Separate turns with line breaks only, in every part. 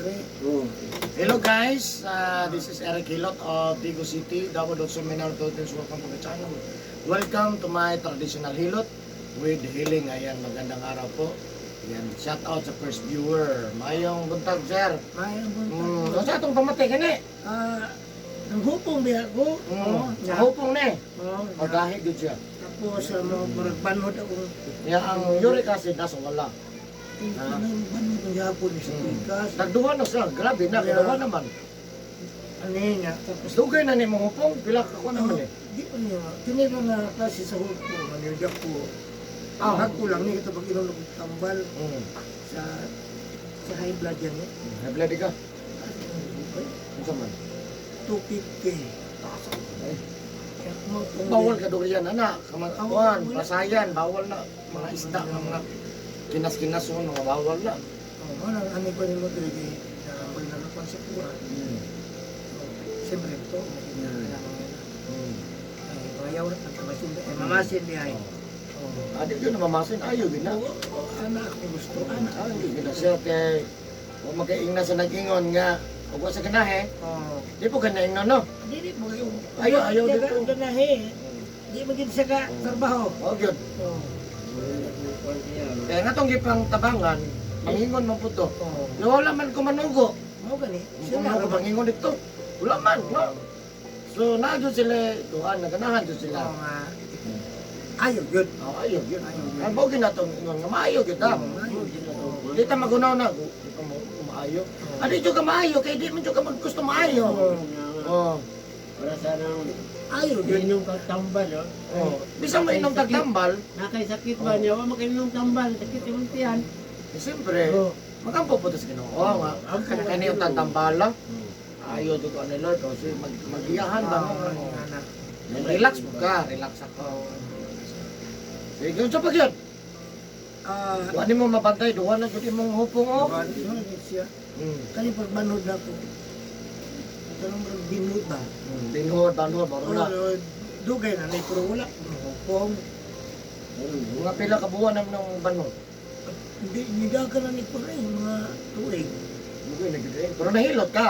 Pre.
Oh.
Hello guys, this is Eric Hilot of Digo City, Davao del Sur, Mindanao, Philippines. Welcome to my channel. Welcome to my traditional hilot with healing. Ayan, magandang araw po. Ayan, shout out sa first viewer. Mayong buntag, sir.
Mayong buntag.
Sa atong pamati kani?
Ah, nang hupong biya ko. Oo,
Sa hupong ni.
Oo,
O gahi gud siya.
Tapos mo murag banhod ako.
Ya ang uric acid nasa wala.
Ah. Nang banhod ang yapon sa pikas.
Nagduha na siya, grabe na, kinawa naman.
Ano niya, tapos
Dugay na ni mong hupong, pila ka ko naman eh.
Di pa niya. Tinira na klase sa hupong, ano yung ko.
Ah.
Ako lang ni ito pag inom ng tambal sa sa high blood yan eh.
High blood ka? Unsa man?
250.
Taas ako. Ay.
Kaya mo,
Bawal ka durian ana, kamatuan, pasayan, bawal na mga isda nga mga kinas-kinason mga bawal na.
Oh, mo nang ani ko nimo diri kay naambal na lang sa kuha. Oh, siyempre ito, kailangan na. Ay, mga yaw na pagkamasin, eh, mamasin di ay. Oh.
Adi gyud na mamasin ayo gyud na.
Oo, oh, anak ako gusto, anak.
Ayo gyud na siya kay wa makaingna sa nag-ingon nga ug wa sa ganahe,
Oh.
di po ka naingnon no.
Dili mo kayo.
Ayaw, ayaw dito.
Ganahe. Di mo gid sa ka trabaho.
Mao gyud.
Oh.
Kaya nga tong gipang tabangan, mangingon man pud to.
Oh.
No, wala man ko manugo.
Mao gani.
Kung mo ko mangingon dito, wala man, no. So naa jud sila duhan naganahan jud sila.
Oo nga. Ayaw yun.
Oh, ayo gyud.
Ayaw gyud.
Ang bogi na tong ingon nga maayo gyud ta.
Ayaw gyud.
Di ta magunaw na, di pa mo maayo. Ano jud ka maayo kay di man jud ka maggusto maayo. Oh.
Para sanang
Ayaw yun.
inom ka tambal, oh.
Oh. Bisan mo inom tag tambal,
Nakay sakit ba niya? Wa makainom tambal, sakit imong tiyan.
eh, siyempre, magampo po to sa Ginoo. Oo nga. Kani yung tantambala. Ayo jud ko ni Lord, o si mag magiyahan ba mo?
Oo, anak.
Relax mo ka, relax ako. Sige, unsa pa gyud?
Ah,
Wa nimo mabantay duha na jud imong hupong oh.
ano yun siya. Kani pag banhod na ko. Tanong mo binhod ba?
Binhod, banhod, baro na.
Oo, dugay na ni pero wala. Hupong.
Mga pila ka buwan naman ng banhod.
Hindi hindi ka na ni pare mga tuig.
Dugay na gyud eh. Pero nahilot ka.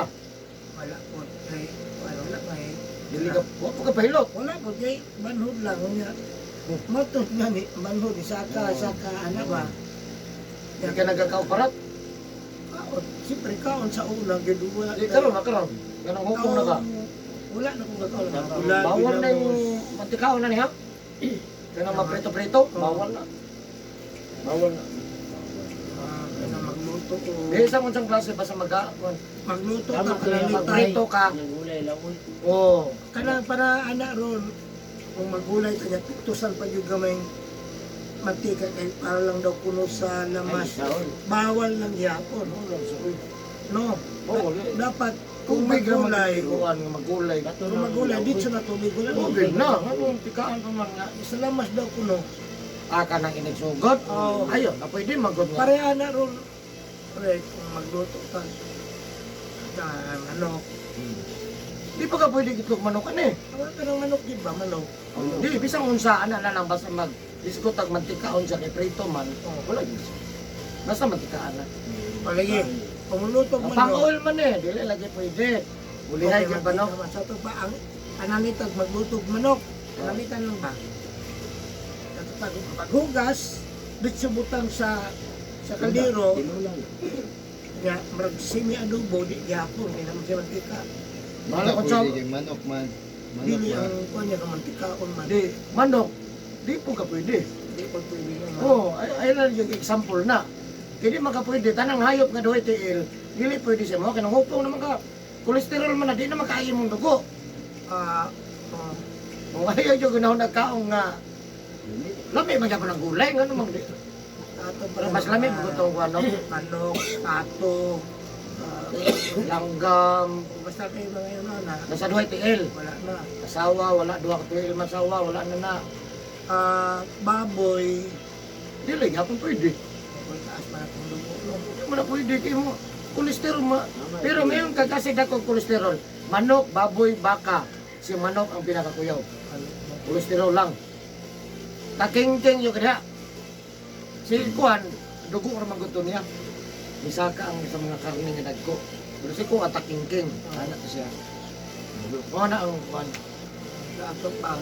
Wala po kay wala wala kay.
Dili ka, wa pa ka pahilot.
Wala po kay banhod lang unya. Matos nga ni banhod ni saka saka ana ba.
Di ka nagkakauparat.
Kaon, siyempre kaon sa una gyud wala.
Di karon na karon. Ganang hukong na ka.
Wala na kong kakaon. Wala,
Bawal na yung mantikaon na niya. Kanang maprito-prito, bawal na. Bawal na.
Kana magluto ko.
Di sa mong klase basta mag
Magluto
Tama
ka
ka
kanang
yung
litay.
magprito ka.
Nagulay laoy.
Oh.
Kanang para ana ron kung magulay ka niya tuktusan pa yung gamay mantika kay para lang daw kuno sa
Ay,
lamas.
saon.
Bawal lang yapon. No.
Oo,
Dapat kung
tubig ra
magulay,
magulay, nga magulay.
Bato
kung
ng
magulay
laoy.
dito na tubig wala.
Tubig na, anong tikaan pa man nga.
Sa lamas daw kuno.
Aka nang inigsugod.
Oo.
Ayo, na pwede magod nga.
Pareha na ron. Pre, kung magluto ka na manok.
Di pa ka pwede itlog manok ani.
Wala ka ng manok, di ba? Manok.
Di bisang unsa ana na lang basta mag iskot tag mantikaon siya kay prito man.
Oo.
Wala gyud. Basta mantikaan na.
Palagi, kung magluto
Ang
manok.
pang-oil man eh, dili lagi pwede. Ulihay
Okay,
gyud ba no?
mantika man. Sa ito pa, ang ananitag maglutog manok. Ananitan lang ba? At pag, paghugas, dito butang sa sa kaldero,
Tinulang.
nga marag semi adobo, di gyapon, di naman siya mantika.
Mahal ko chong.
Pwede kay manok man. Manok
Dili
man.
ang kuan niya ka mantikaon man.
Di manok, di po ka pwede.
Di pa pwede naman.
Oh, ay lang yung example na. Kaya di makapwede, tanang hayop nga duhay tiil, dili pwede siya mo, kanang hupong naman ka. Kolesterol man na, di na makain mong dugo.
Ah, oh,
Kung ayaw yung ginahon nagkaong nga, lami man gyapon ang gulay, nga namang di.
ato para
Mas lami mo itong ano,
manok, pato, ah,
langgam,
basta kayo mga yun na,
nasa duhay tiil.
wala na.
Asawa, wala duha ka tiil, masawa, wala na na.
Ah, baboy,
Dili, gyapon pwede.
okay, taas pa na itong dugo. No?
Hindi mo na pwede kayo mo. Kolesterol ma. Pero ngayon ka kasi dako kolesterol. Manok, baboy, baka. Si manok ang pinakakuyaw. Kolesterol lang. Takingking yung kaya. Si Kuan, dugo ra man gud to niya. Misaka ang sa mga karne nga dagko. Pero si ko atakingking, ana to siya. Mo na ang kuan.
Sa ato pa,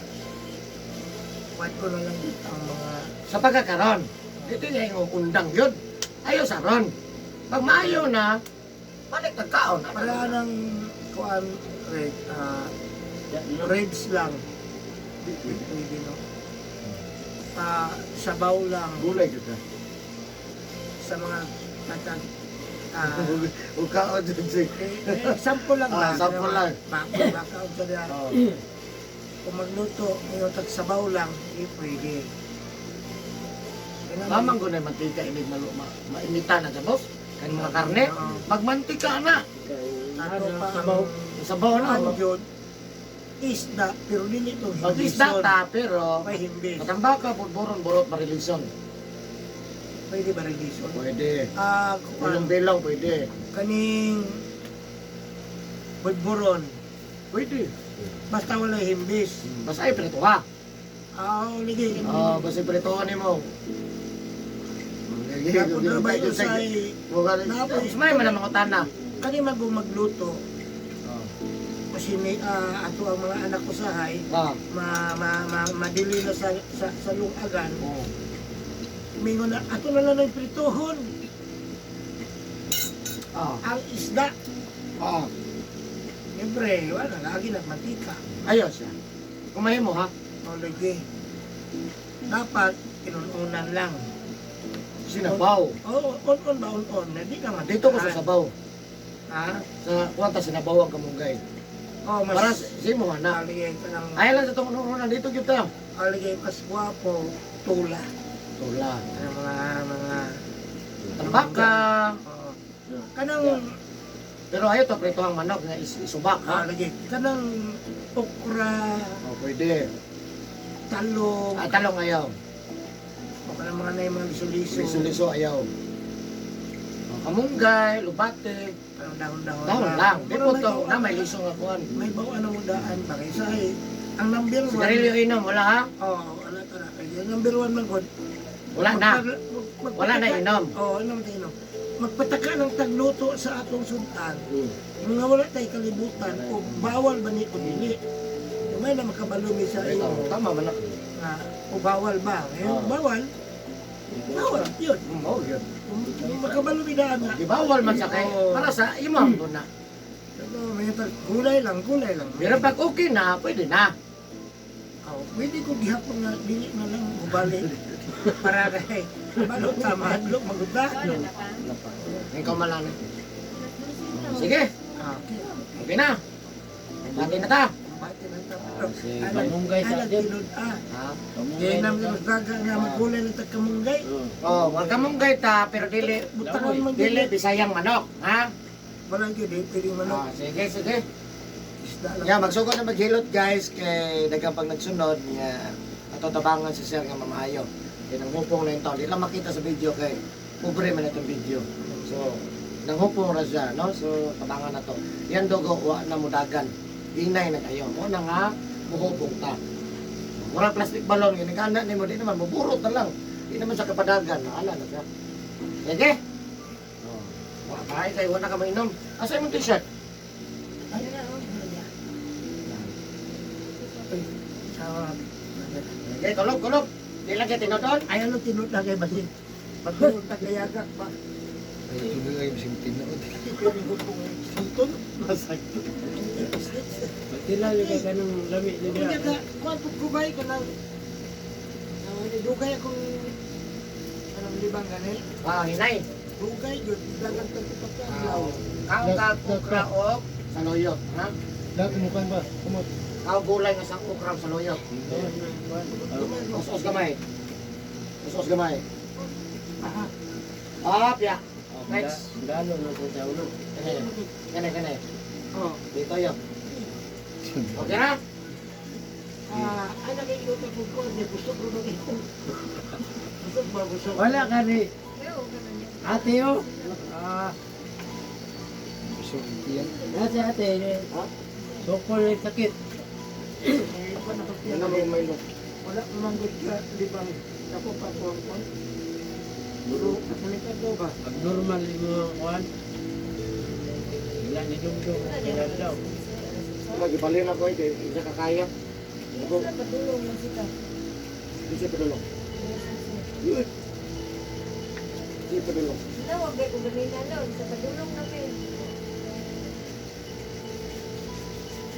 kuwan ko na lang dito ang mga
Sa pagkakaron, dito niya yung undang yun. Ayo sa ron. Pag maayo na, balik nagkaon.
Para ng kuan, red, ribs lang. Pwede, no? Sabaw lang
Gulay kita.
sa mga tatag
Ukaon dyan siya.
eh, sample lang ba?
Sample lang.
Baka, baka, o kaya, kung magluto, ngayon tag sabaw lang, eh, pwede. Kaya naman-
Mamang ko na yung mantika, inig malo, mainitan na sa boss. Kan mga karne,
Oo.
magmantika na.
Ato pa
Sabaw.
ang
Sabaw na.
ano yun, isda, pero dili ito
Pag isda ta, pero
May himbis.
katambaka, burburon, burot, marilison.
Pwede ba relation?
Pwede.
Kuan,
Bilong-bilong, pwede.
kaning budburon,
Pwede.
basta wala himbis.
Basta ay prito ha.
Lagi.
Oh, basta prito ni mo.
Tapos na ba ito sa
Ismay man ang mga tana.
kani mag magluto kasi may ato ang mga anak ko sa hay ma ma, ma madili na sa lungagan. Mingon na ato na lang ng prituhon ang isda. Siyempre, wala lagi nagmantika.
Ayos siya. Kumain mo ha.
O lagi. Dapat inununan lang.
Sinabaw.
Oo, on-on ba on-on? Hindi ka mantikaan.
Dito ko sa sabaw.
Ha?
Sa kwanta sinabaw ang kamunggay.
Oh, mas
Para sa imo na.
aligay ka ng
Ay lang sa tong ununan dito gyud ta.
aligay mas gwapo, tula.
Tula.
Ang mga
Tambaka.
Oo. Kanang
Pero ayo to prito ang manok nga isubak ha.
lagi kanang okra,
Oh, pwede.
talong,
Ah, talong ayaw.
o kanang mga na mga liso-liso,
Liso-liso ayaw. Oh, kamunggay, lubate,
kanang dahon-dahon.
dahon lang. Di
Pero
po
may
to
bawaan
na may liso nga kuan.
May bawaan ang daan ba kaysa ay ang number one.
Sigarilyo inom, wala ha?
Oo, wala ta na. Kaya number one man gud.
Wala na. Wala na inom.
Oo, wala na inom. Magpataka ng tagluto sa atong sudan. Mga wala tay kalibutan o bawal ba ni o dili. May na makabalumi sa
Ito,
imo
tama man na.
na o bawal ba? Ngayon, bawal. Bawal, yun.
Oh, yun.
Kung makabalumi daan na.
Di bawal man sa kay
Oo.
para sa imo ang na.
Pero may gulay lang, gulay lang.
Pero pag okay na, pwede na.
Oh, pwede ko gihapon na dili na lang mubalik para kay balot ta mahadlok maguda.
Ikaw malang. Sige,
Okay.
okay na. Bati na ta.
Bati lang ta. Pero
Sige.
alam
Kamunggay sa
alam
atin.
tinud ah.
Ha?
Kaya namin mas daga nga magulay lang ta kamunggay.
Oh, wag kamunggay ta pero dili
Butangan man
dili
dili.
Bisayang manok, ha?
Wala gyud eh, pwede manok.
Sige, sige.
Isda lang.
Yeah, magsugod na maghilot guys kay daghang pag nagsunod nga ato tabangan si sir nga mamaayo. Kay nang hupong na yung taon. Di lang makita sa video kay pobre man itong video. So, nang hupong ra siya, no? So, tabangan na to. Yan dugo wa na mudagan. Hinay na kayo. Mo na nga muhupong ta. Mura plastic balon nga nagana nimo di naman muburot na lang. Di naman sa kapadagan, ala na siya. Sige. Oh. Wa kay kay wala ka mainom. Asa imong t-shirt?
Ay, sa
Sige, kulog, kulog. Di lang kay tinodon.
Ay, ano tinud na kay basin. Pagtulog ta kayagak pa.
Ay, tuloy ay masing tinuod.
Pwede ko kung sulton.
Pagtila yung kay kanang lami
Hindi
niya.
ka, kuwan po kubay ka ng dugay akong anong libang gani.
Hinay.
Dugay yun, dagang tagtutok ka.
Kao ka okra og saluyot, ha?
Dati mo ba? Kumot.
Kao gulay nga sa okra og saluyot. Us-us gamay. Us-us gamay. Ya. Next.
Galo na sa tao no.
Kene. Kene, kene.
Oh.
Dito yo. Okay na?
Anak kay luto ko ko, di busog ro nang ito. Busog ba busog?
Wala ka ni. Ate oh.
Busog yan.
Nasa ate.
Ha?
Sokol yung sakit.
Eh, kuwan ako
Ano mo may
Wala manggod ka libang. Ako pa ko ko. Puro katalikado ba?
Abnormal yung mga kuhan. Wala ni Dumdum. Kaya daw.
Lagi balin ako eh, isa kakaya. Ako,
Patulong lang sila.
isa padulong. Yun. Isa padulong.
Nawag ba ko ganina no? Sa padulong na may.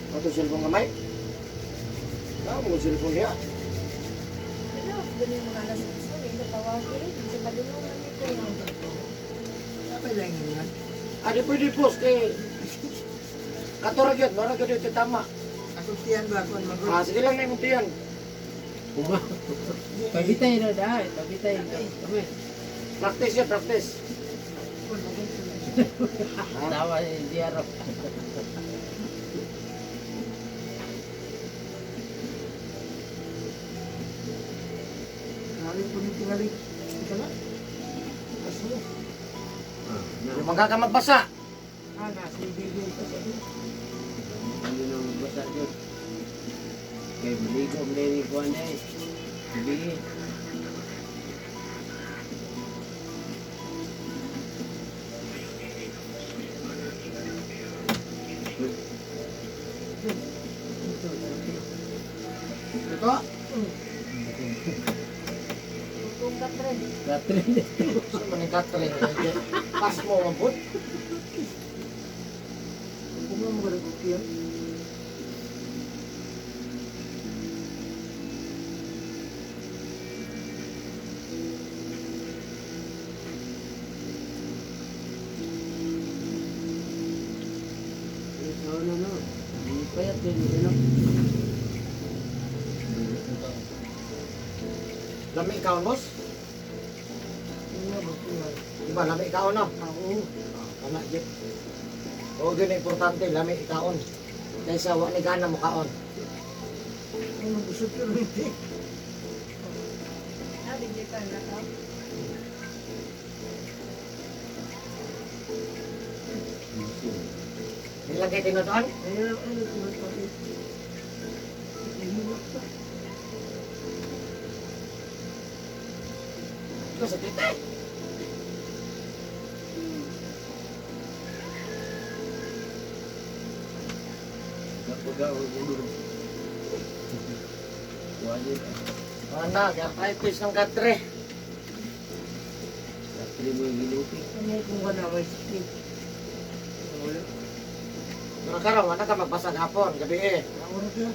Ato cellphone gamay. Ah, mo cellphone niya.
Ano, ganun mga alas 8, may natawagin. Sa padulong na may ko.
Sabay lang yun yan.
Adi pwede post eh. Katora gyud, mara gyud ito tama.
Akong tiyan ba? Kung mag-
Ah, sige lang na imong tiyan.
Uma. Pabitay na dahil. Pabitay. Kami.
Practice yun, practice.
Tawa si Diaro.
Grabe po yung tingali. Ika na. As mo.
Yung mga ka magbasa.
Ah, nasa ibigay pa sa iyo.
Ano nang magbasa dyan? Kaya maligo, maligo kuhan na eh. Sabihin.
Ito.
Kung katren.
Katrin.
Sa maningkat ka rin. Pas mo mabut.
Kung mo mga tiyan.
Ito na no. Hindi payat din. Ano?
Lami ikaw, boss.
Ano ba tiyan?
Di ba, lami ikaw no?
Ah, oo.
Ah, Tama, Jeff. Oo, yun ang importante, lami ikaon. Kaysa wa ni gana mo kaon.
Ano busog yun hindi.
Ah, bigyan ka na ka.
Nilagay tinutuan?
Ayun, ano ito? Ihilak pa.
Ito sa tita.
Kapaga o gulod. Kuha din.
Anak, arthritis ng katre.
Katrin mo yung gilupi.
Ano kung ka na may sakit? Wala.
Pero karon, wala ka magbasa hapon, gabi eh.
Ako na tiyan.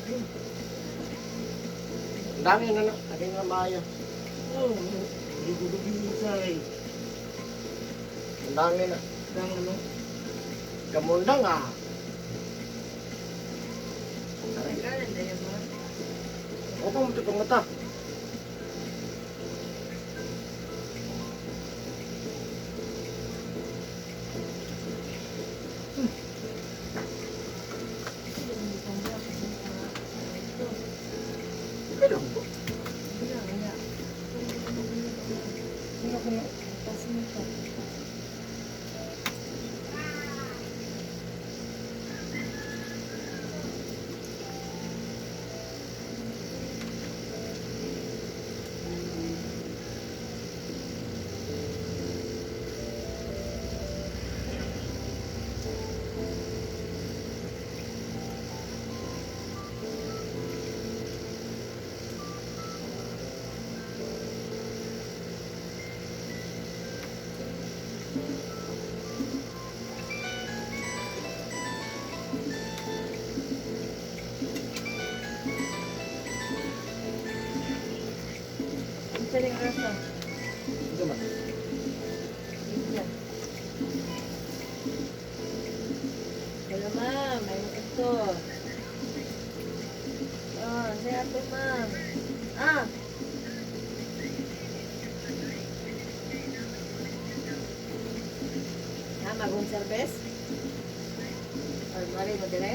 Ang dami na na, sabi nga maayo.
Oo. Hindi ko gabi sa ay.
Ang dami na.
Dang ano?
Gamunda nga.
Kailangan na yan mo.
Opo, mo ito mata. Pero,
Ang saling rasa.
ito ba?
Yan. Hello, ma'am. Ay, ito. Oh, say ate, ma'am. Ah! Ah, magong service? Or mali mo dire?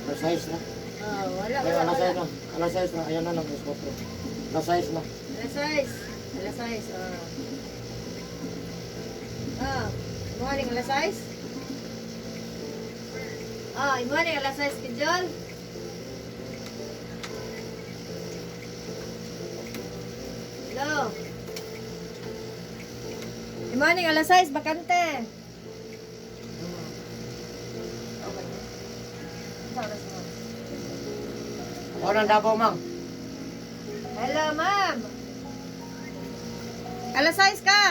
Alas 6 na.
Oh, wala,
Ay,
wala,
alas
wala.
6 na. Alas 6 na. Ayan na lang, alas 4. Alas 6 na.
Alas 6. Alas 6, oh. Ah, morning, alas 6? Ah, morning, alas 6, Kijol? Hello. Good morning, alas 6, bakante. Okay. Sa oras mo.
O nang Davao, ma'am.
Hello, ma'am. Alas 6 ka.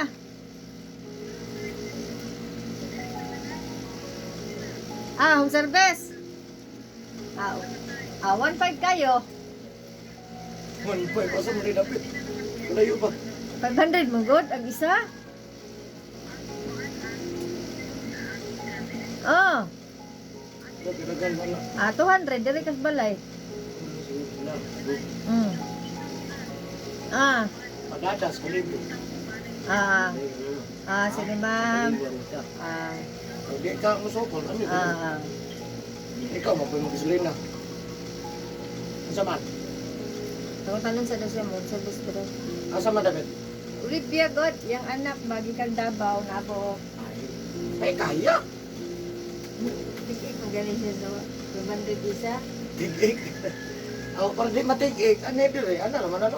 Ah, home service. Ah, 1.5 kayo.
1.5, asa mo rin dapit? Layo ba?
500 mo good ang isa. Oh,
Dagdagan mo na.
200 dire kas balay. Ah,
Padadas, kulibo.
ah, sige ma'am. Ah,
Hindi ka musukol, ano yun?
ah.
Ikaw, mapoy mo gasolina. Asa man?
Ako tanon sa dasya mo, service dire.
Asa man dapit?
Olivia God, yang anak bagi kang Davao na ako.
Ay, kaya.
Tigik magaling siya sa 500 isa.
Tig-ik. Ako para di matig-ik. Ano yun dire? Ano naman ano?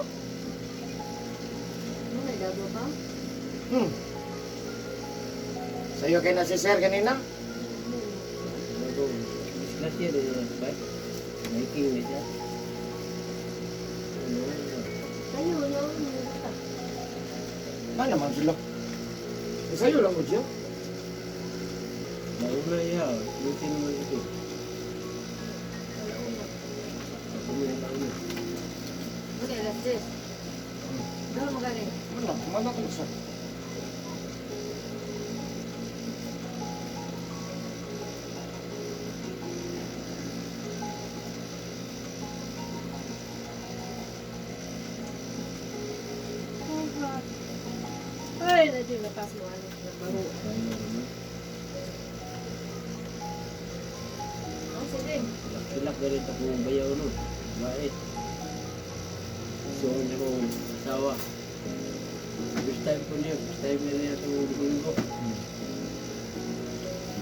Ano may Davao pa?
Sa'yo kay na si Sir kanina?
Bago, disgrasya din yung bike. Hiking na siya. Ano, ano.
Kayo, no?
Ano naman sila? Eh, sa'yo lang mo siya.
Nauna iya, lusin naman ito. Ako may nauna.
Okay, alas 10. Doon magaling.
Ano? Mana ko siya.
Ay, nandiyo lakas mo ano na baro.
Kaya naman.
Oh, sige.
Kilak na rin akong bayaw no. Bait. So, niya kong asawa. First time po niya, first time na niya itong linggo.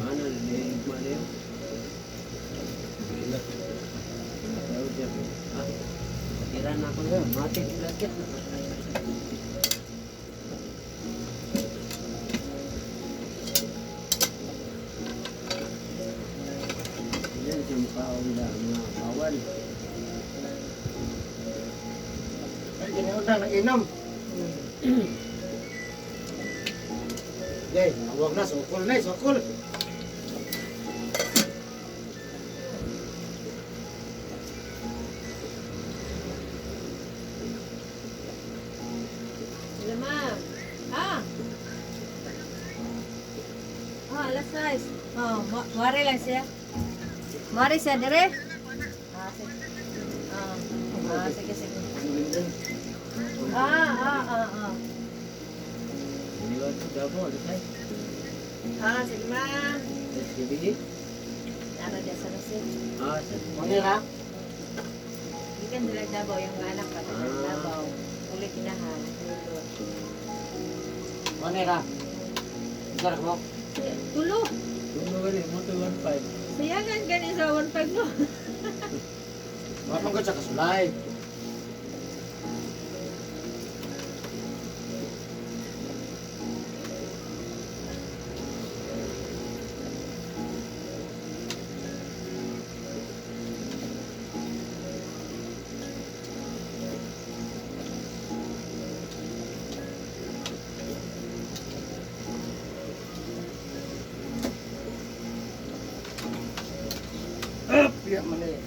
Mana, nalihigma na yun. Tawag siya, ah, tira na ako yun, matik, lakit. Yan, siya mukhaon na mga bawal.
Ay, ginawa na, nag-inom. Yay, nawag na, sukol na, eh, sukol.
Hello, ma'am. Ah. Oh, alas 6. Oh, mare lang siya. Mare siya dire. Ah, sige. Ah, ah, sige, sige. Ah, ah, ah, ah.
Hindi ba ito, Davao, alas ay.
Ah, sige, ma'am.
Let's give it.
Ara dia sa nasi.
Ah, sa
Manira.
Ikan dila Davao yung mga anak ka taga Davao. Uli kinahan.
Manira. Sarap mo.
Tulo.
Tulo gali, mo to 1.5.
Sayangan gani sa 1.5 no.
Mapang ko sa kasulay. Up, ya man eh.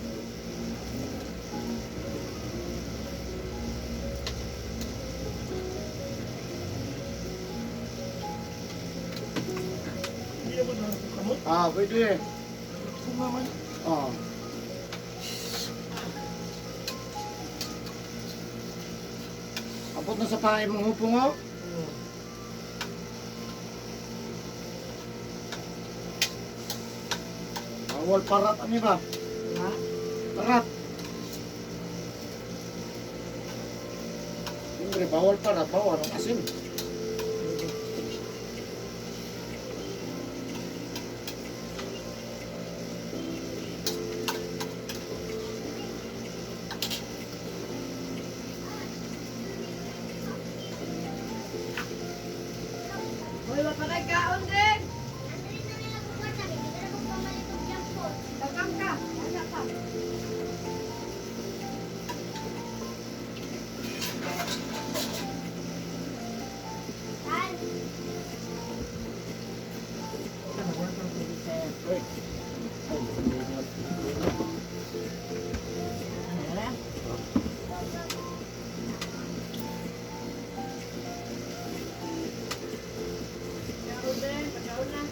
Ah, pwede. Oh. Abot na sa pae mong hupong oh. Bawal parat ani ba?
Ha?
Parat. Siyempre, bawal parat, bawal ang asin.
Uy, wa pa kay kaon din. Takam ka. Wala ka. Kaon din, pagkaon na.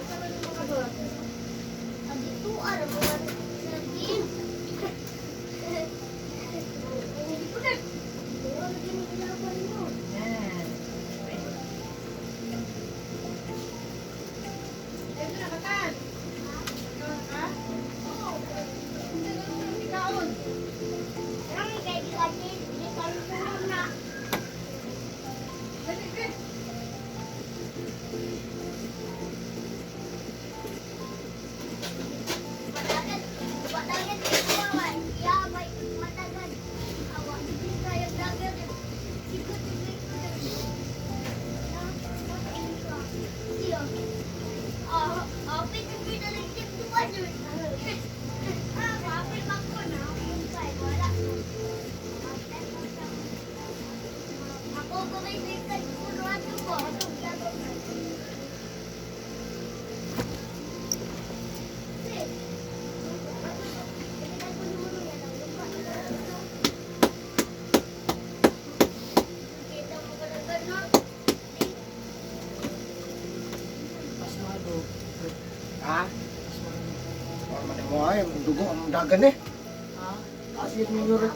Asa man yung mga doon? Yan. Ayun na, katan. Pagkaon ka? Oo. Hindi na lang kaon. Dali, dali.
Ako ko kay
Pasmado.
Ha? Or man mo ay, ang dugo ang dagan eh.
Ha?
Taas yun yung uric.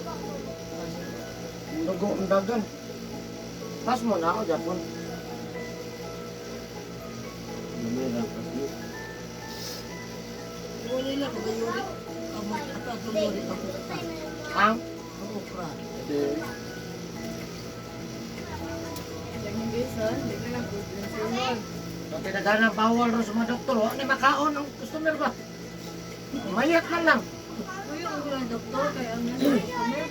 Ang dugo ang dagan. Taas mo na ako, Japon.
Gamay ra pas mo.
Wala lang, mga yurik. Ang mga atatong yurik ang okra.
Ang?
Ang okra.
Hindi.
Ganyan guys, hindi ka lang good lang siya.
Pati naghanap bawal ro sa mga doktor, wala na makaon ang customer ba? Mayat man lang.
Kuya, ang lang doktor, kaya ang nasa customer.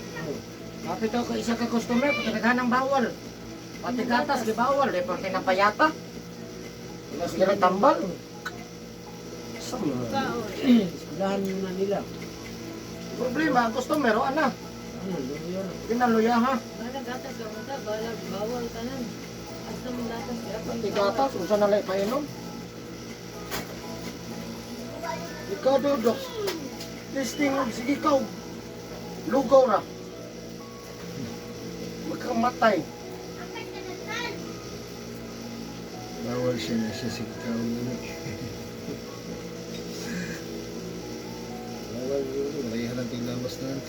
Kapit ako isa ka customer, pati naghanang bawal. Pati gatas, di bawal. Eh, pati ng payata. Wala sila tambal. Sama.
Kaon.
Eskwelahan mo na nila.
Problema, ang customer, wala na.
Ano, luya na.
Pinaluya ha.
Balag gatas ka muna, balag bawal tanan. Asa mong gatas ka?
Pati gatas, usa na lang painom. Ikaw, Dodok. Testing, sige ikaw. Lugaw ra. Magkamatay.
Bawal siya na siya si kaon ni. Bawal yun. Wala lang tinglawas na.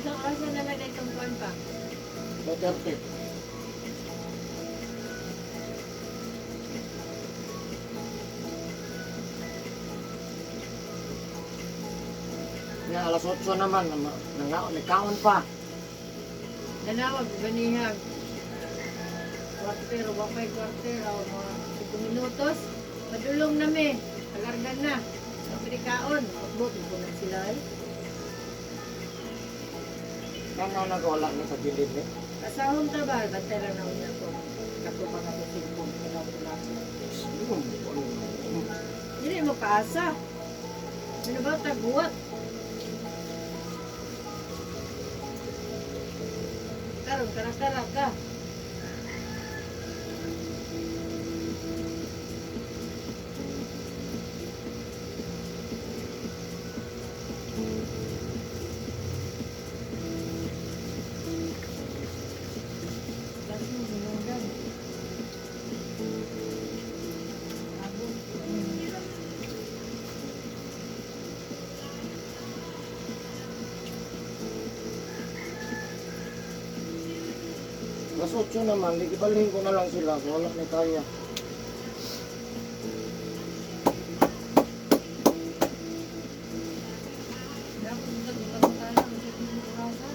Isang oras na nalagay itong kuwan pa.
2:30. Nga alas 8 naman, nagkaon pa.
Danawag, ganihag. Kwartero, wakay kwartero, mga 5 minutos. Padulong na me, alargan na. Sabi kaon, abot ko na sila eh.
Kaya nagwala na sa gilid ni.
Kasahon ta ba? Bantay lang na unya ko. Katubang ako cellphone, kailangan ko lang. Hindi mo kaasa. Ano ba taguat? Karon kara-kara ka. Kaso, hinungdan.
Alas 8 naman, di ibalhin ko na lang sila. So, wala na kaya.
Dapat nagpapakala ang sakit ng orasa.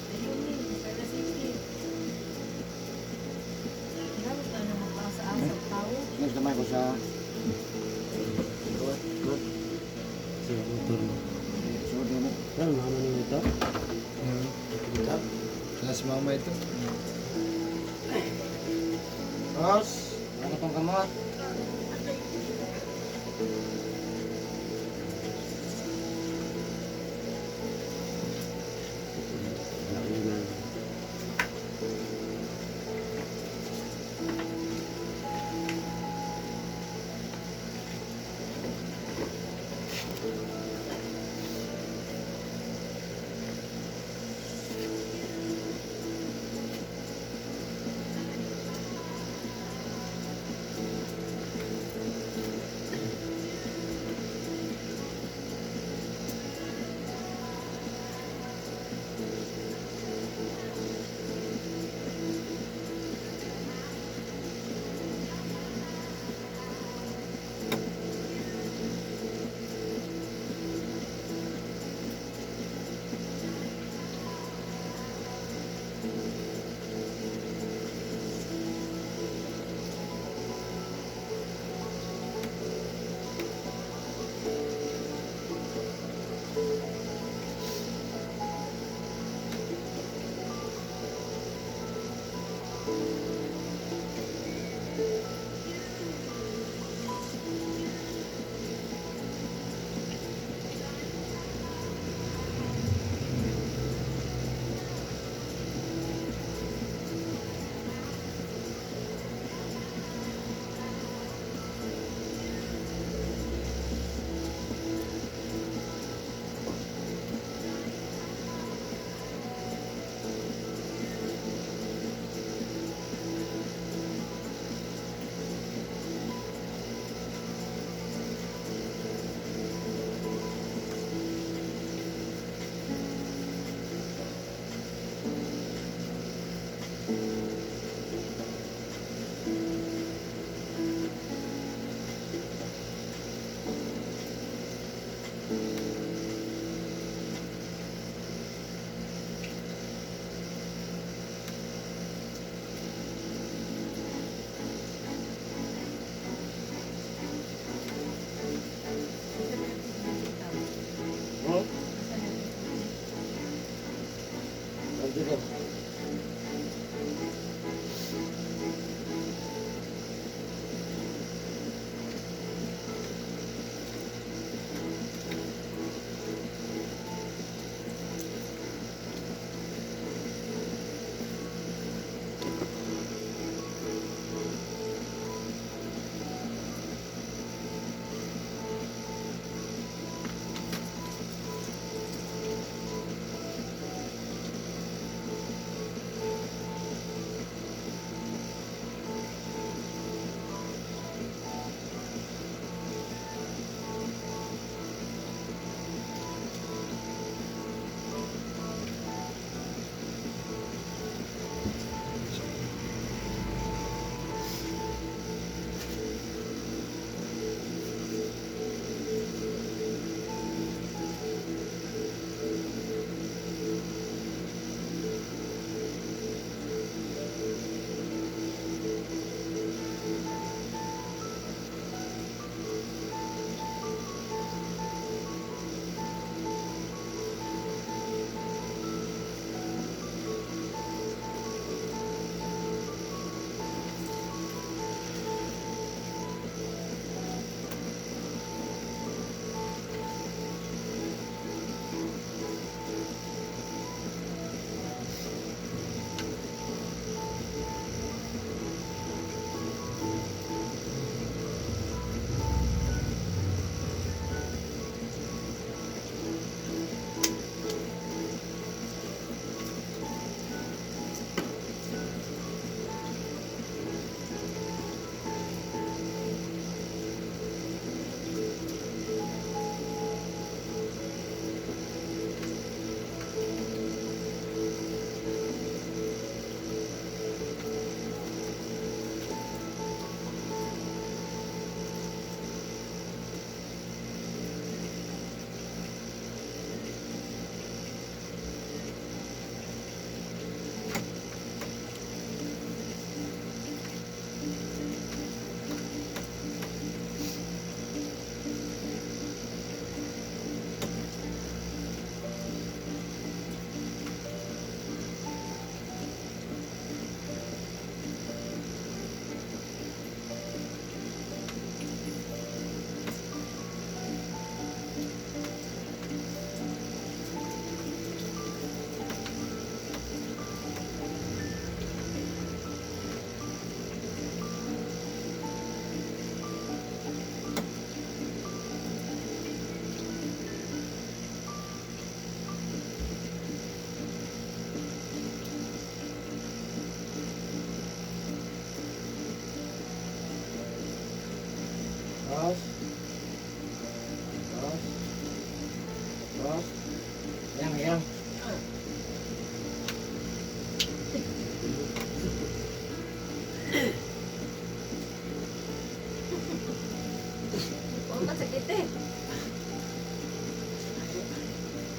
Ayun ni, alas 60. Dapat na naman para sa asap tao.
Next naman ko sa.
Sa motor mo.
Sugod mo.
Ano mama niyo ito?
Hmm. Tapos mama ito.
Tapos, ano tong kamot?
Wala ko na.
Hmm? Nandito. Dos. Dos. Dos. Ayan, ayan.
Oh, masakit eh.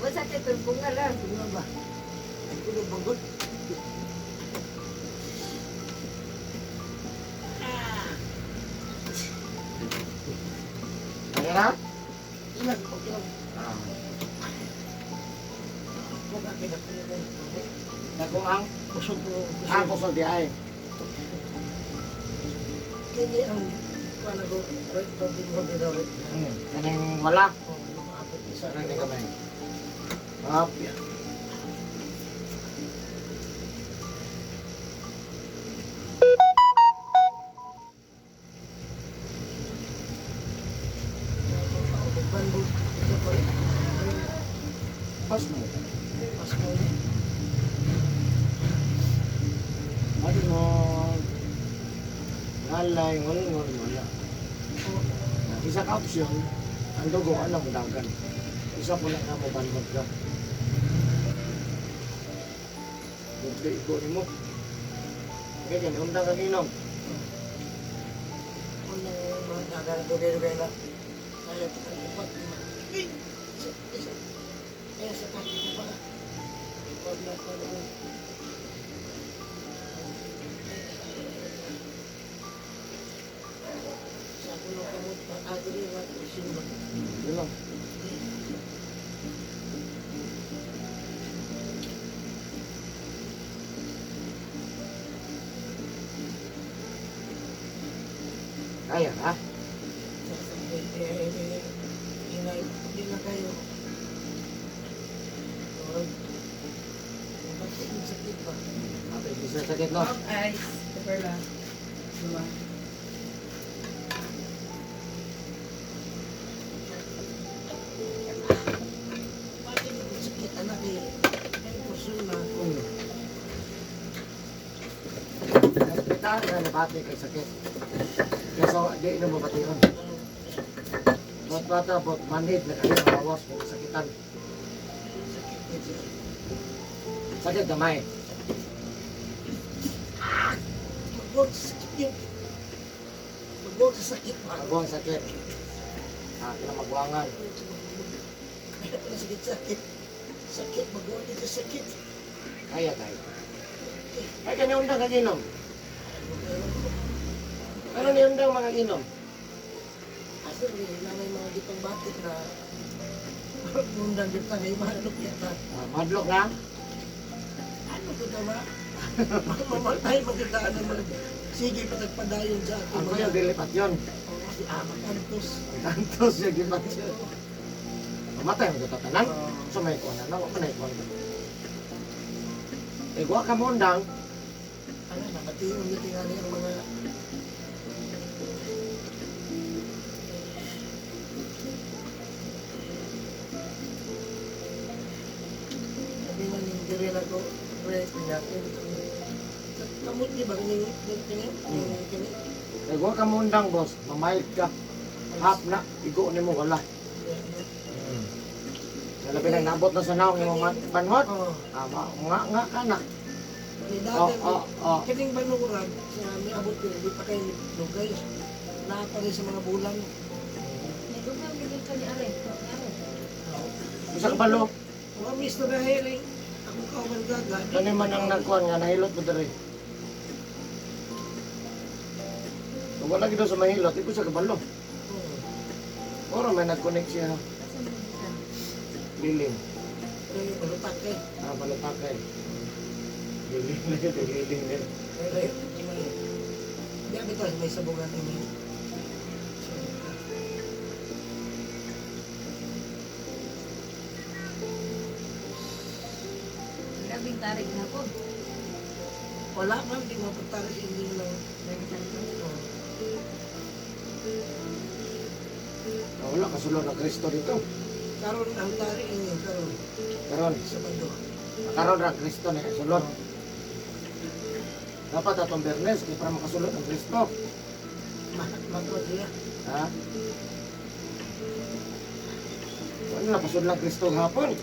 Masakit pero bunga lang.
Ano ba? Ay, kulo bangot.
Ayan na?
Ilag, okay lang.
Ah.
Huwag akin na kulo.
Dako ang
Kusog ko.
ah, kusog di ay.
Kini ang kuan ako, right pag ko dito.
Kaning wala.
Oh, makaabot isa.
Sarang ni kamay. Up. Yeah.
Banbog. Ito ko.
Pas mo.
Pas mo.
Ano? Ngalay, ngol, ngol, wala. Isa ka option, ang dugo alam mo dagan. Isa po lang na mo banmod ka. Hindi igo ni mo. Okay, ganyan, undang kang inom.
Unang mga dagan dugay-dugay na. Kaya ito ang upat. Ay! Isa. Kaya sa kaki ko pa. Huwag na ko na. Sa kulo kamot, matagri na simba.
Yun lang. Kaya ha?
Hindi na kayo. Bakit yung sakit ba?
Ate, isa sakit no?
Off ice. Perla. Dua.
Bakit yung sakit anak eh? Ay, puso na.
Hospital na nabati kay sakit. Kaya so, di na mabation. Bot bata, bot manhid na kayo mawas mo sakitan.
Sakit din siya.
Sakit gamay.
Magwag sa sakit yun. Magwag sa sakit ba?
Ako ang sakit. Ah, kinamagwangan.
Kaya pala sakit sakit. Sakit, magwag dito sakit.
Kaya tayo. Ay, kanya undang kang inom. Ano ni undang mga inom?
Asa rin, na may mga gitong batik na undang dito ngay mahalok yata.
Ah, madlok na.
Ano ko tama? Mamatay magkita ano mag sige patagpadayon sa ato.
Ako yung dilipat yun.
Oo, si Amak Antos.
Tantos yung dilipat yun. Mamatay mo ito tanan. So may kuha na, wala na ikuha na. Eh, guwa ka mo undang.
Ano, nakatiyon na tingali ang mga sabi na ning diri na ko, pre, pinyakin. Kamot di ba kini kini kini kini?
Eh, guwa ka mo undang, boss. Mamild ka. Half na, igo ni mo, wala. Labi na nabot na sa naong yung mga panhot.
Oo.
Ah, nga nga ka na.
Ni
Oh,
dati,
oh, oh.
kining banuran sa may abot ko, hindi pa kayo lugay. Naa pa rin sa mga bulan.
May gumaw gigil ka ni Are. Are.
Bisa ka balo.
Mga Mr. Raheling, ako kauban gaga.
Kani man ang nagkuhan nga nahilot mo diri. Kung wala gid sa mahilot, di ko sa kabalo.
Oo.
Oro may nag-connect siya.
Asa mo siya?
Lilim.
Eh, balutak eh.
Ah, balutakay. Lilim na yun, lilim na yun.
Eh, eh, Di abi to, may sabungan ini. So,
Grabing tarik na po.
wala man, di mapagtaris, hindi mo lang.
Grabing tarik.
Oo.
Ah, wala kasulod na Kristo dito.
Karon ang tari ini, karon
Karon,
Sabado.
karon ra Kristo na sulod. Dapat atong Bernes kay para makasulod ang Kristo.
Magod siya.
Ha? Wala na pasudlang Kristo hapon.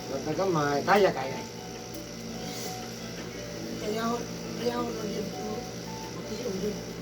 Basta gamay, kaya kaya.
Kaya kaya ko din po. Pati yung din.